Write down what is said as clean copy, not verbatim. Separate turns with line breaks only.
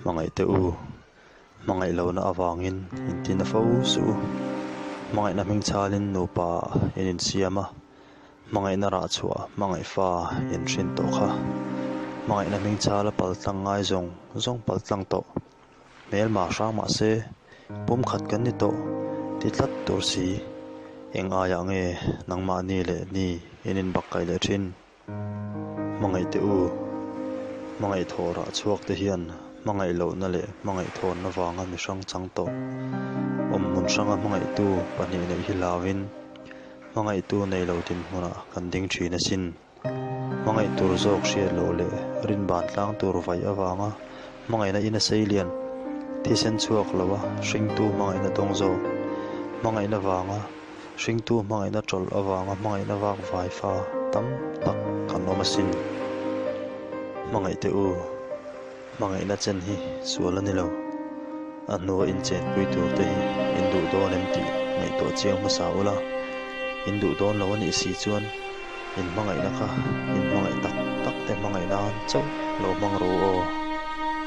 Hmangaih teh u, hmangaih lohna avangin intina fo suh u. Hmangaihna hming chhalin nupa in insiam a, hmangaihna rah chhuah hmangaih fa in hrin tawh kha. Hmangaihna hming chhala paltlang ngai zawng zawng paltlang tawh. Hmelma hrang mah se, pumkhat kan ni tawh ti tlat tur si. Eng aiah nge nangmahni leh ni in inbakkaih leh thin? Hmangaih teh u, hmangaih thawh rah chhuak te hian hmangaih lohna leh hmangaih thawnna vanga mi hrang chang tawh. Awmhmun hranga hmangaihtu pahnih neih hi hlauvin hmangaihtu nei lo dinhmunah kan ding thin asin. Hmangaih tur zawk hriat loh leh rinban tlang tur vaih avanga hmangaihna in a sei lian, thisen chhuak loa hringtu hmangaihna dawng zawk, hmangaihna vanga Hringtu hmangaihna tawlh avanga hmangaihna vak vai fa tam tak kan awm asin. Hmangaih teh u, hmangaihna chen hi sual a ni lo. A hnua inchenpui tur te hi in duh dawn em tih ngaihtuah chiang hmasa ula, in duh dawn lo a nih si chuan in hmangaihna kha in hmangaih tak tak te hmangaih nan chauh lo hmang rawh u aw.